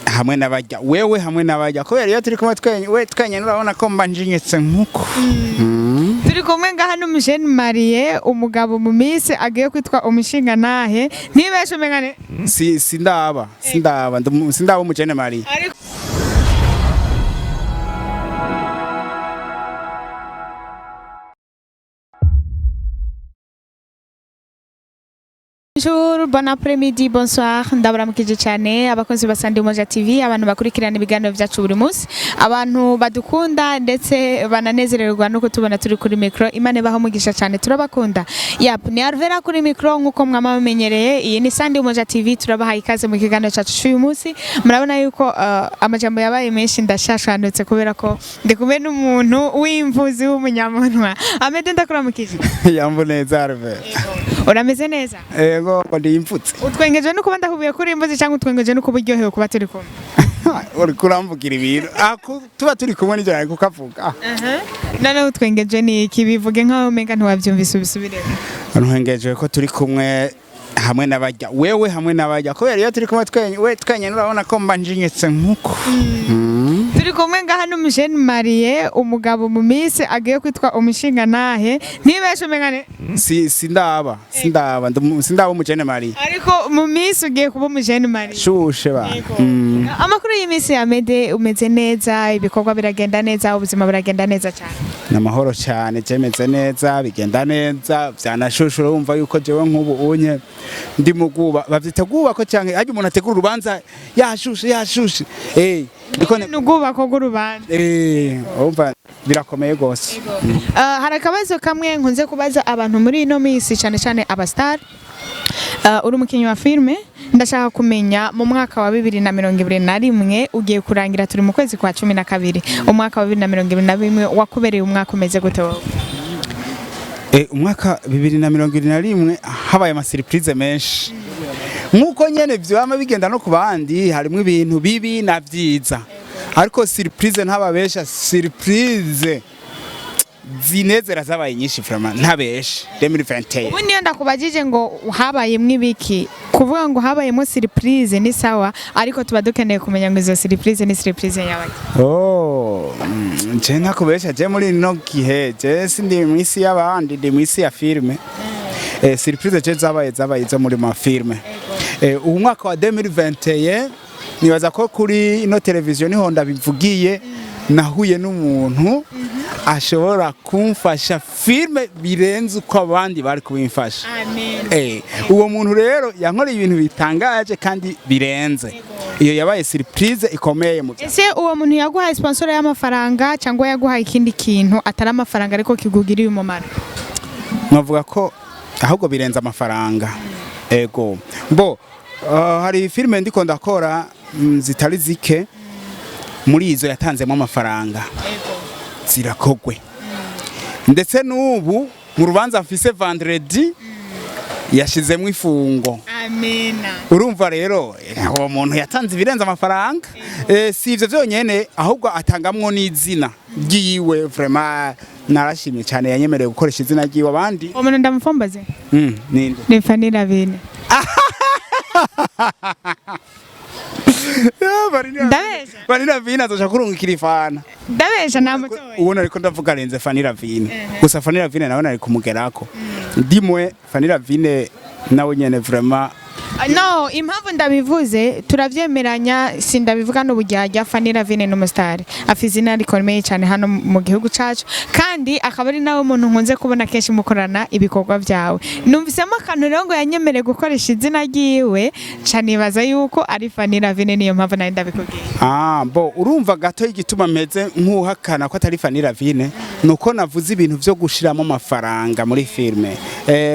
Hamwe n'abajya wewe, hamwe n'abajya, kubera iyo turi kumwe we twenyine urabona ko mba njinyitse nkuko. Turi kumwe ngaha n'umujene marié, umugabo mu minsi agiye kwitwa umushingantahe, ntibeshe umengane. Si sindaba sindaba umujene marié. Ariko Bonjour, bon après-midi, bonsoir. Ndabaramukije cyane abakozi ba Sandi Moja TV, abantu bakurikirana ibiganiro byacu buri munsi, abantu badukunda ndetse bananezererwa nuko tubona turi kuri micro. Imana ibaho umugisha cyane, turabakunda. Yap, ni Alvera kuri micro nkuko mwama mumenyereye. Iyi ni Sandi Moja TV, turabahaye ikaze mu kiganiro cyacu cy'uyu munsi. Murabona yuko amajambo yabaye menshi, ndashashanutse kubera ko ndi kumwe n'umuntu w'imvuzi w'umunyamunwa. Amede, ndakuramukije. Yambu neza, Arve. Urameze neza? Ego, ndimfutse. Utwengeje no kuba ndahubuye kuri imbuzi cyangwa utwengeje no kuba uryohewe kuba turi kumwe? Uri kuramvugira ibintu. Ah, tuba turi kumwe n'ijoro ariko ukavuga. Noneho utwengeje ni iki? Bivuge nkaho umenga ntiwabyumvise, ubisubiremo. Ntuhengeje ko turi kumwe hamwe n'abajya wewe, hamwe n'abajya, kubera iyo turi kumwe we twenyine urabona ko mba njinyitse nkuko. Turi kumwe ngaha n'umujene marié, umugabo mu minsi agiye kwitwa umushingantahe, ntibeshe umengane. Si sindaba umujene marié. Ariko mu minsi ugiye kuba umujene marié. Shushe ba. Amakuru y'iminsi ya Mede, umeze neza? Ibikorwa biragenda neza? Ubuzima buragenda neza cyane? Ni amahoro cyane, jemeze neza, bigenda neza, byanashushe. Urumva yuko jewe nk'ubu unye ndi mu guba, bavyita gubako canke harya umuntu ategura urubanza yashushe yashushe, ndiko Ni ubwubako bw'urubanza. Urumva birakomeye gose. Hari akabazo kamwe nkunze kubaza abantu muri ino minsi, cyane cyane abastar. Uri umukinnyi wa filime, ndashaka kumenya mu mwaka wa 2021 ugiye kurangira, turi mu kwezi kwa 12, umwaka wa 2021 wakubereye umwaka umeze gute wowe? Umwaka 2021 habaye ama surprise menshi nk'uko nyene vyama bigenda no ku bandi, harimwo ibintu bibi na vyiza, ariko surprise ntababesha, surprise zinezera zabaye nyinshi vraiment, ntabesha, 2021. Ubu niyo ndakubajije ngo habayemwo ibiki, kuvuga ngo habayemo surprise ni sawa, ariko tuba dukeneye kumenya ngo izo surprise ni surprise yabaye. Oh, je ntakubesha, je muri ino gihe je sindi mw'isi y'abandi, ndi mw'isi ya filme. Surprise je zabaye zo muri ma filme. Ubu mwaka wa 2021 nibaza ko kuri ino televiziyo niho ndabivugiye, nahuye n'umuntu ashobora kumfasha filme birenze uko abandi bari kubimfasha. Amen. Uwo muntu rero yankoreye ibintu bitangaje kandi birenze. Iyo yabaye surprise ikomeye mu Ese uwo muntu yaguhaye sponsor y'amafaranga cyangwa yaguhaye ikindi kintu atari amafaranga ariko kikugiriye umumaro? Nkavuga ko ahubwo birenze amafaranga. Ego bo, hari filime ndiko ndakora, zitari zike muri izo yatanzemo amafaranga zirakogwe, ndetse n'ubu mu rubanza mfise vendredi yashizemo ifungo. Amena. Urumva rero, uwo muntu yatanze ibirenze amafaranga. Si ivyo vyonyene, ahubwo atangamwo n'izina ryiwe. Vraiment narashimye cyane, yanyemereye gukoresha izina ryiwe abandi. Uwo muntu ndamufombaze? Ninde? Ni Fanny Lavine. Ndabesha? Fanny Lavine azoca kurungikira ifana. Ndabesha, namutoye. Ubona ariko ndavuga arenze Fanny Lavine gusa. Fanny Lavine nawe nari kumugerako ndimwe. Fanny Lavine nawe nyene vraiment. No, impamvu ndabivuze, turavyemeranya, sindabivuga n'uburyarya, Fanny Lavine ni umustar, afite izina rikomeye cyane hano mu gihugu cacu, kandi akaba ari nawe muntu nkunze kubona kenshi mukorana ibikorwa byawe. Numvisemo akantu rero ngo yanyemereye gukoresha izina ryiwe, ca nibaza yuko ari Fanny Lavine, niyo mpamvu nari ndabikubwiye. Ah, bo urumva gato igituma meze nk'uhakana ko atari Fanny Lavine nuko navuze ibintu vyo gushiramo amafaranga muri filme.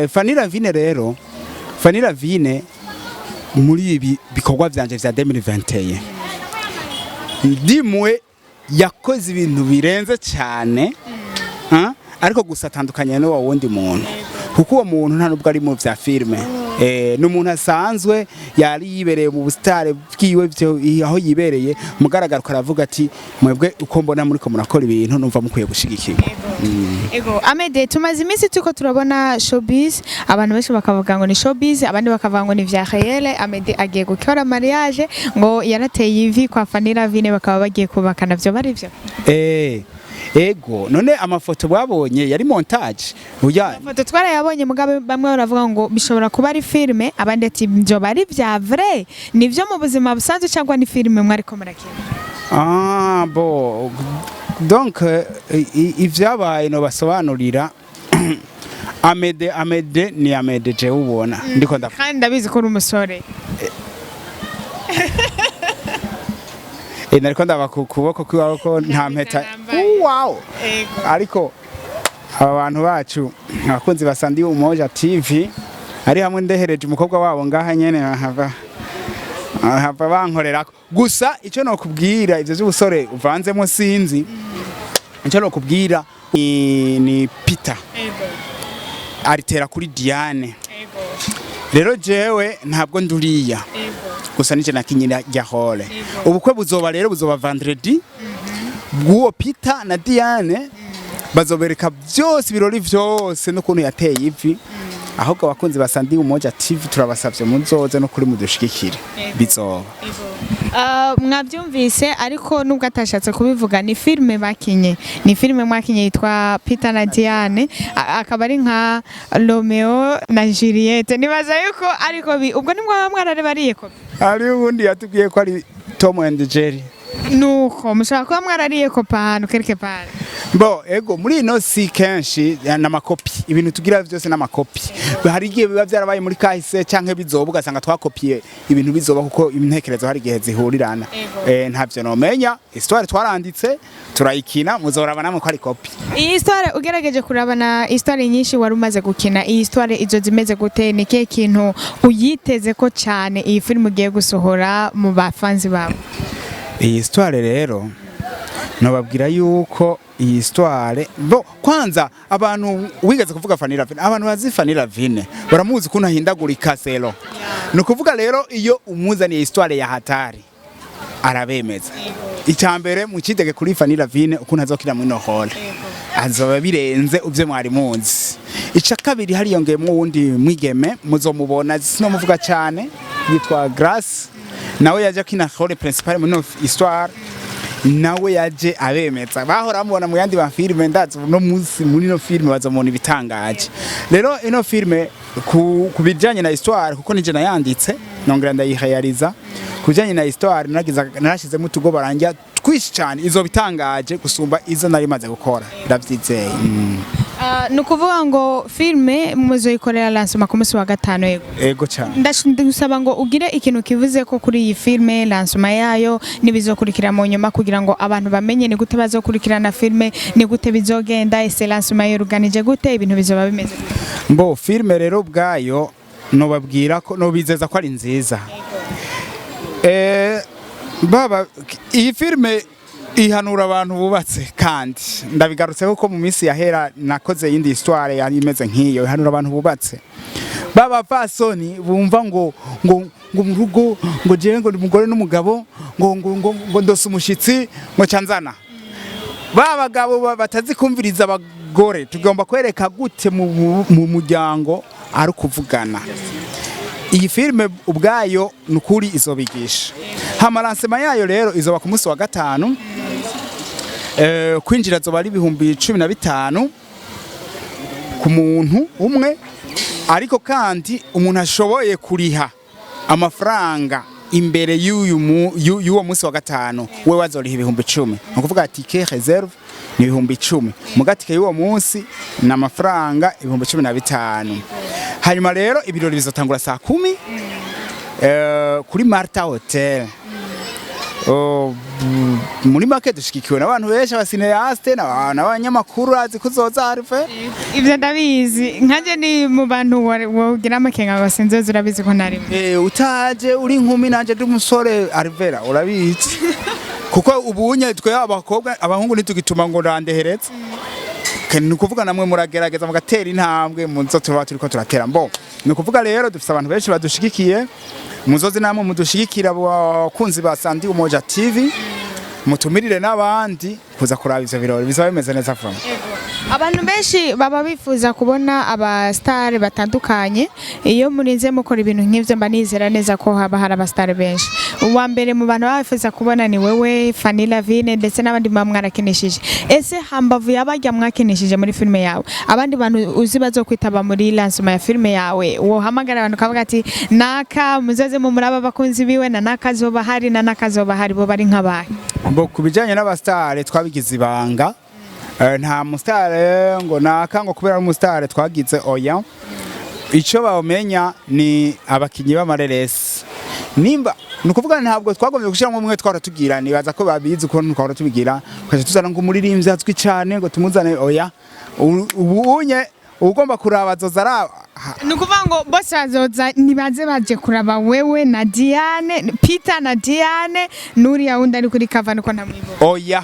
Fanny Lavine rero, Fanny Lavine muri ibi bikorwa vyanje vya 2021 ndimwe yakoze ibintu birenze cyane, ariko gusa atandukanye n'uwo wundi muntu, kuko uwo muntu nta nubwo ari mu vya filme. Ni umuntu asanzwe yari yibereye mu busitare bwiwe aho yibereye mugaragaro, aravuga ati: "Mwebwe uko mbona muriko murakora ibintu, numva mukwiye gushigikirwa." Ego Amede, tumaze iminsi turiko turabona showbiz, abantu benshi bakavuga ngo ni showbiz, abandi bakavuga ngo ni vya réel. Amede agiye gukora mariage, ngo yarateye ivi kwa Fanny Lavine, bakaba bagiye kubakana. Vyo bari vyo? Ego, none amafoto bwabonye yari montage burya? Foto twarayabonye, mugabe bamwe baravuga ngo bishobora kuba ari filme, abandi ati byo bari vya vrai. Nivyo mu buzima busanzwe cyangwa ni filme mwariko murakina? Ah bon, donc ivyabaye no basobanurira Amede. Amede ni Amede je ubona ndiko ndavuga. Kandi ndabizi ko uri umusore. Nariko ndaba ku kuboko kwiwawe ko nta mpeta. Nambaye. Wow. Ego. Ariko aba bantu bacu, abakunzi ba Sandi Umoja TV, ari hamwe ndehereje umukobwa wabo ngaha nyene, bahava bankorerako. Gusa icyo nokubwira, ivyo by'ubusore uvanzemo sinzi, icyo nokubwira ni Peter aritera kuri Diane. Rero jewe ntabwo nduriya. Gusa nije nakinyira rya hole. Ubukwe buzoba rero buzoba vendredi bw'uwo Peter na Diane. Bazobereka byose, ibirori byose n'ukuntu yateye ivi. Ahubwo abakunzi ba Sandi Umoja TV, turabasavye muzoze no kuri mudushigikire, bizoba. Mwabyumvise, ariko nubwo atashatse kubivuga, ni filime bakinye, ni filime mwakinye yitwa Peter na Diane, akaba ari nka Romeo na Juliette. Nibaza yuko ariko ubwo nimwe mwaba mwararibariye kopi. Hari ubundi yatubwiye ko ari Tom and Jerry. Nuko mushobora kuba mwarariye kopi ahantu quelque part. Bo ego, muri ino si kenshi n'amakopi, ibintu tugira byose n'amakopi. Hari igihe biba byarabaye muri kahise canke bizoba, ugasanga twakopiye ibintu bizoba, kuko intekerezo hari igihe zihurirana. Ntavyo nomenya. Histoire twaranditse turayikina, muzoraba namwe ko ari kopi. Iyi histoire, ugerageje kuraba na histoire nyinshi wari umaze gukina, iyi histoire izo zimeze gute? Ni kihe kintu uyiteze ko cyane iyi filime ugiye gusohora mu bafanzi bawe? Iyi histoire rero, nobabwira yuko iyi histoire, bo kwanza abantu wigeze kuvuga Fanny Lavine, abantu bazi Fanny Lavine baramuzi ukuntu ahindagurika selo. Ni ukuvuga rero iyo umuzaniye histoire ya hatari arabemeza. Icya mbere mukidege kuri Fanny Lavine, ukuntu azokira muri no hall azoba birenze uvyo mwari muzi. Ica kabiri, hariyongeyemo uwundi mwigeme muzomubona, sinomuvuga cyane, yitwa Grace. Nawe yaje akina rôle principal muri no histoire, nawe yaje abemeza. Bahora bamubona mu yandi ma filme, ndazi no munsi muri no filme bazomubona ibitangaje. Rero ino filme ku bijanye na histoire, kuko nije nayanditse nongera ndayihayariza, ku bijanye na histoire naragize narashizemo utugo barangira twinshi cyane. Izo bitangaje gusumba izo nari maze gukora, ndavyizeye. Ni ukuvuga ngo filime muzoyikorera lancement ku munsi wa gatanu, yego? Ego cyane. Ndagusaba ngo ugire ikintu kivuze ko kuri iyi filime, lancement yayo n'ibizokurikira mu nyuma, kugira ngo abantu bamenye ni gute bazokurikirana filime, ni gute bizogenda, ese lancement yoruganije gute, ibintu bizoba bimeze gute? Mbo filme rero ubwayo nobabwira ko nobizeza ko ari nziza. Baba iyi filme ihanura abantu bubatse, kandi ndabigarutse kuko mu minsi yahera nakoze yindi histoire yari imeze nk'iyo ihanura abantu bubatse. Baba fasoni bumva ngo mu rugo ngo jewe ngo ndi umugore n'umugabo, ngo ndose umushitsi ngo canzana ba bagabo batazi kumviriza abagore. Tugomba kwereka gute mu muryango ari ukuvugana. Iyi filime ubwayo ni ukuri izobigisha. Hama lancement yayo rero izoba ku munsi wa gatanu. Kwinjira zoba ari 15,000 ku muntu umwe, ariko kandi umuntu ashoboye kuriha amafaranga imbere y'uwo munsi wa gatanu, we wazoriha 10,000. Ni ukuvuga ticket réserve ni 10,000, muga tike y'uwo munsi ni amafaranga 15,000. Hanyuma rero ibirori bizotangura saa 10 kuri Marta Hotel. Oh, muri make dushigikiwe n'abantu benshi, aba cinéastes n'abanyamakuru azi kuzoza harve. Ibyo ndabizi, nkanjye ni mu bantu wogira amakenga ngo sinzoza, urabizi ko ntarimo. Utaje uri inkumi nanje ndi umusore, Arvera urabizi, kuko ubunye twe abakobwa abahungu ntitugituma ngo randeheretse. Okay, ni ukuvuga namwe muragerageza mugatera intambwe muzo tuba turiko turatera. Mbo ni ukuvuga rero dufise abantu benshi badushigikiye, muzoze namwe mudushigikira, abakunzi ba Sandi Umoja TV, mutumirire n'abandi kuza kuraba ivyo birori, bizaba bimeze neza vraiment. Abantu benshi baba bifuza kubona aba star batandukanye. Iyo murinze mukora ibintu nk'ivyo, mba nizera neza ko haba hari aba star benshi. Uwa mbere mu bantu baba bifuza kubona ni wewe, Fanny Lavine, ndetse n'abandi muba mwarakinishije. Ese hambavu y'abarya mwakinishije muri filime yawe, abandi bantu uzi bazokwitaba muri lancement ya filime yawe, wohamagara abantu ukavuga ati naka muzoze mu muraba abakunzi biwe, na naka azoba hari, na naka azoba hari, bo bari nk'abahe? Bo ku bijanye n'aba star twabigize ibanga. Nta mu star ngo naka ngo kubera ari umu star twagize, oya. Ico bamenya ni abakinyi b'amareresi. Nimba ni ukuvuga ntabwo twagombye gushyiramo umwe, twara tugira, nibaza ko babizi ukuntu twahora tubigira, tukaca tuzana ngo umuririmbyi azwi cyane ngo tumuzane, oya. Ubu unye ugomba kuraba azoza araba. Ni ukuvuga ngo bose bazoza, nibaze baje kuraba wewe na Diane, Peter na Diane, n'uriya wundi ari kuri cover niko ntamwibuka. Oya,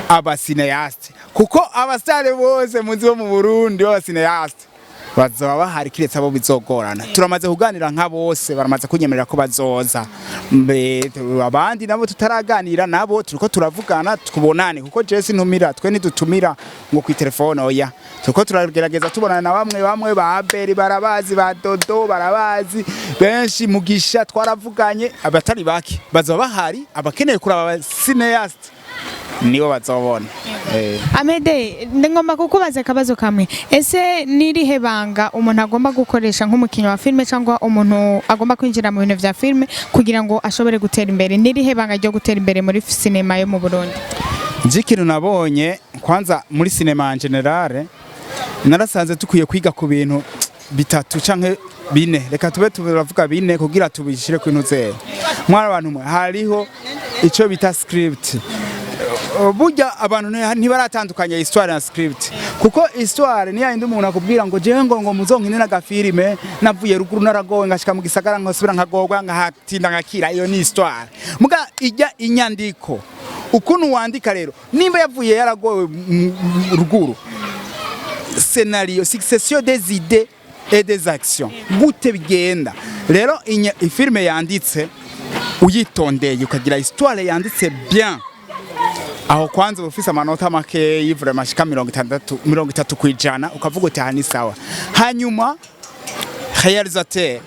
aba cinéastes, kuko aba star bose muzi bo mu Burundi b'aba cinéastes bazoba bahari, kiretse abo bizogorana. Turamaze kuganira nka bose, baramaze kunyemerera ko bazoza. Mbe abandi nabo tutaraganira nabo turiko turavugana tukubonane, kuko je sintumira, twe ntidutumira ngo ku telefone, oya. Turiko turagerageza tubonana na bamwe bamwe, ba Beri barabazi, ba Dodo barabazi, benshi Mugisha twaravuganye, abatari bake bazoba bahari. Abakeneye kuraba aba cinéastes nibo bazobona. Amede, ngomba kukubaza akabazo kamwe. Ese nirihe banga umuntu agomba gukoresha nk'umukinnyi wa filime cyangwa umuntu agomba kwinjira mu bintu vya filime kugira ngo ashobore gutera imbere? Nirihe banga ryo gutera imbere muri sinema yo mu Burundi? Nje ikintu nabonye kwanza muri cinéma en général, narasanze dukwiye kwiga ku bintu bitatu canke bine. Reka tube turavuga bine kugira tubishire ku bintu zera. Mwana abantu mwe, hariho ico bita script. Burya abantu ntibaratandukanya histoire na script, kuko histoire ni yindi umuntu akubwira ngo jewe ngo muzonkinira agafilime, navuye ruguru naragowe, ngashika mu gisagara, nkosubira nkagorwa, nkahatinda, nkakira. Iyo ni histoire. Muga ijya inyandiko, ukuntu wandika rero, nimba yavuye yaragowe ruguru, scénario, succession des idées et des actions, gute bigenda rero. Ifilme yanditse uyitondeye, ukagira histoire yanditse bien, aho kwanza uba ufise amanota makeyi vraiment ashika 60, 30%, ukavuga uti aha ni sawa. Hanyuma réalisateur,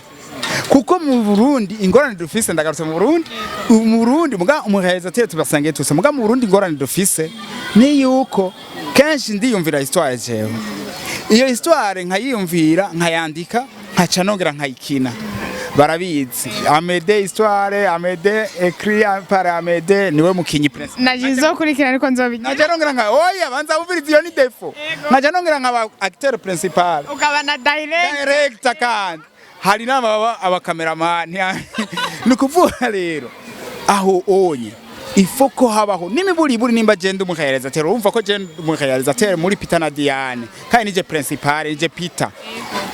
kuko mu Burundi ingorane dufise, ndagarutse mu Burundi, mu Burundi muga umu réalisateur tubasangiye tuse, muga mu Burundi ingorane dufise ni yuko kenshi ndiyumvira histoire jewe, iyo histoire nkayiyumvira, nkayandika, nkaca nongera nkayikina. Barabizi, Amede histoire, Amede écrit par Amede, niwe mukinyi principal. Naje kurikira ariko nzobigira. Nkaca nongera nka, oya, banza wumvirize, iyo ni défaut. Nkaca nongera nkaba acteur principal, ukaba na direct. Director, kandi hari n'ababa abakameramani. Ni ukuvuga rero aho onye ifo ko habaho n'imiburiburi. Nimba jenda umu réalisateur, urumva ko jenda umu réalisateur muri Peter na Diane, kandi nije principal, nije Peter.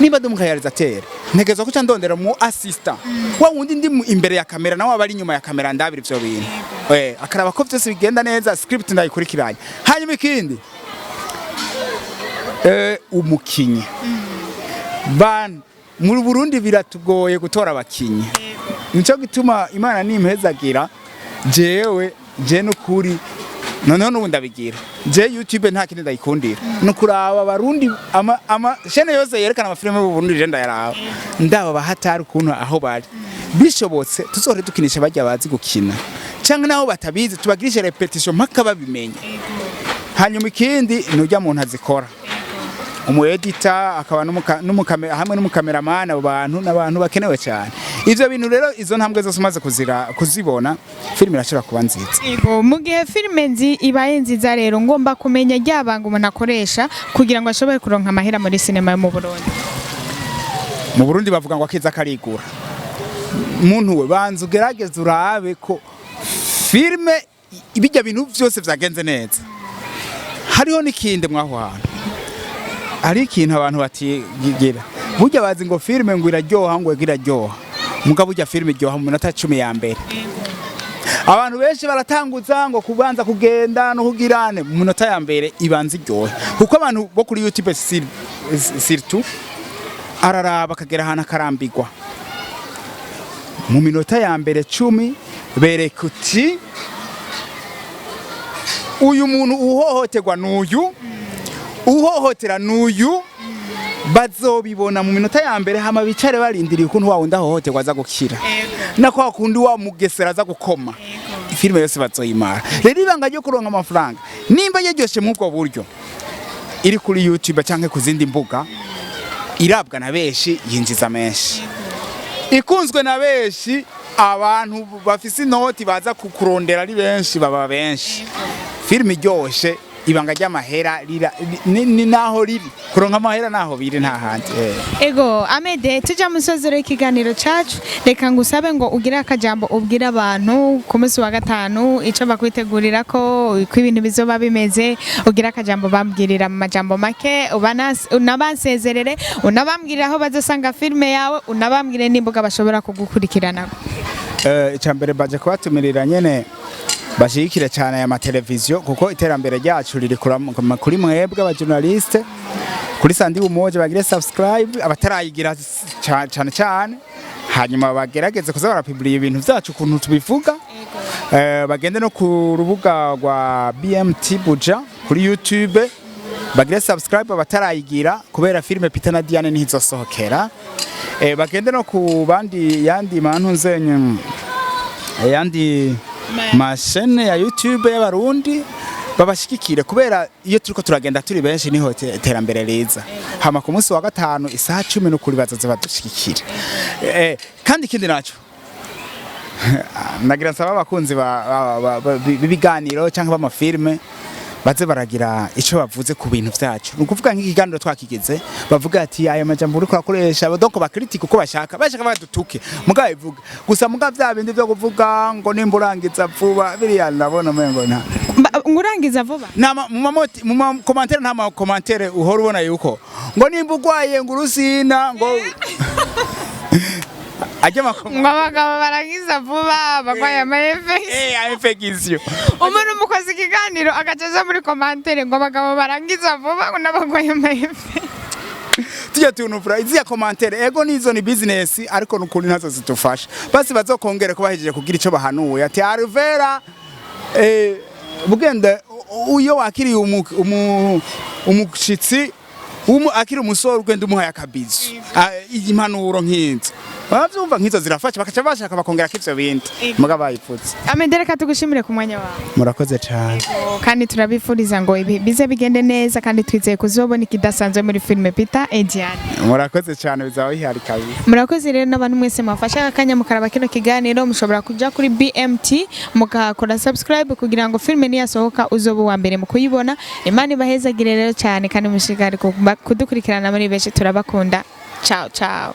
Nimba ndi umu réalisateur, ntegerezwa ko ndondera mu assistant wa wundi ndi imbere ya kamera, nawe aba ari inyuma ya kamera, ndabira ivyo bintu, akaraba ko vyose bigenda neza, script ndayikurikiranye. Hanyuma ikindi, umukinyi. Bantu mu Burundi biratugoye gutora abakinyi, nico gituma Imana nimpezagira jewe, je nukuri noneho n'ubu ndabigira. Je YouTube nta kindi ndayikundira, ni ukuraba abarundi, ama chaîne yose yerekana amafilime y'u Burundi je ndayaraba, ndaba bahatari ukuntu aho bari. Bishobotse tuzohore dukinisha barya bazi gukina, canke naho batabizi tubagirishe répétition mpaka babimenye. Hanyuma ikindi ni urya muntu azikora, umu editor, akaba hamwe n'umukameramani. Abo bantu n'abantu bakenewe cyane. Ivyo bintu rero, izo ntambwe zose umaze kuzira kuzibona, filime irashobora kuba nziza. Yego, mu gihe filime nzi ibaye nziza rero, ngomba kumenya ryabanga umuntu akoresha kugira ngo ashobore kuronka amahera muri sinema yo mu Burundi. Mu Burundi bavuga ngo akiza karigura. Muntu we, banza ugerageze urabe ko filime bijya bintu vyose vyagenze neza. Hariho n'ikindi mwaho hantu, hari ikintu abantu batigira. Burya bazi ngo filime ngo iraryoha, ngo iraryoha, mugabo burya filime iryoha mu minota 10 ya mbere. Abantu benshi baratanguza ngo kubanza kugenda no kugirane mu minota ya mbere ibanza iryohe, kuko abantu bo kuri YouTube surtout araraba akagera ahantu akarambirwa. Mu minota ya mbere 10 bereka uti uyu muntu uhohoterwa n'uyu, uhohotera n'uyu, bazobibona mu minota ya mbere. Hama bicare barindiriye ukuntu wa wundi ahohoterwa aza gukira, na kwa kundi wa mugesera aza gukoma. Filime yose bazoyimara. Rero ibanga ryo kuronka amafaranga, nimba yaryoshe muri ubwo buryo, iri kuri YouTube canke ku zindi mbuga, irabwa na benshi, yinjiza menshi, ikunzwe na benshi, abantu bafise inoti baza kukurondera ari benshi, baba benshi. Filime iryoshe, ibanga ry'amahera ni naho riri, kuronka amahera naho biri, nta handi. Ego Amede, tuja musozero ikiganiro cacu, reka ngusabe ngo ugire akajambo ubwire abantu ku munsi wa gatanu, ico bakwitegurira, ko uko ibintu bizoba bimeze. Ugire akajambo bambwirira mu majambo make, unabasezerere, unabambwirira aho bazosanga filme yawe, unabambwire n'imbuga bashobora kugukurikirana. Icya mbere, baje kubatumirira nyene bashigikire cyane aya mateleviziyo, kuko iterambere ryacu riri kuri mwebwe abajournaliste. Kuri Sandi Umoja bagire subscribe abatarayigira cyane cyane, hanyuma bagerageze kuza barapubliya ibintu vyacu ukuntu tubivuga. Bagende no ku rubuga rwa BMT Buja kuri YouTube, bagire subscribe abatarayigira, kubera filime Peter na Diane ntizosohokera. Bagende no ku bandi yandi mantu nzenye, yandi mashene ya YouTube y'Abarundi, babashigikire, kubera iyo turiko turagenda turi benshi niho iterambere riza. Hama ku munsi wa gatanu isaha 10 n'ukuri bazoza badushigikire. Kandi ikindi naco nagira nsaba abakunzi b'ibiganiro cyangwa b'amafilme, baze baragira ico bavuze ku bintu vyacu. Ni ukuvuga nk'ikiganiro twakigize, bavuga ati aya majambo uriko urakoresha, donc bakritika uko bashaka, bashaka badutuke, mugabo bivuga gusa. Mugabo vya bindi vyo kuvuga ngo nimba urangiza vuba, biriya ndabona umengo nta Ngurangiza vuba. Mu ma commentaire, nta ma commentaire uhora ubona yuko ngo nimba urwaye ngo urusina ngo ajya Ngo abagabo barangiza vuba bagwaye ama infection. Umuntu mukoze ikiganiro agaca aza muri commentaire ngo abagabo barangiza vuba ngo n'abagwaye ama Tujya tuntu fura iziya commentaire, ego nizo ni business, ariko nukuri ntazo zidufasha. Basi bazokongere ko bahejeje kugira ico bahanuye ati Alvera, bugende uyo wakiriye umushitsi akiri umusore, ugenda umuhaye akabizu. Impanuro nk'izo bavyumva, nk'izo zirafasha, bakaca bashaka bakongera ivyo bindi muga bayipfutse. Amede, reka tugushimire ku mwanya wawe. Murakoze cyane. Kandi turabifuriza ngo ibi bize bigende neza, kandi twizeye kuzobona ikidasanzwe muri filime Peter et Diane. Murakoze cyane, bizaba bihari kabisa. Murakoze rero n'abantu mwese mwafashe aka kanya mukaraba kino kiganiro. Mushobora kuja kuri BMT mugakora subscribe kugira ngo filime niyasohoka uzoba uwa mbere mu kuyibona. Imana ibahezagire rero cyane, kandi mushigare kudukurikirana muri benshi. Turabakunda, ciao ciao.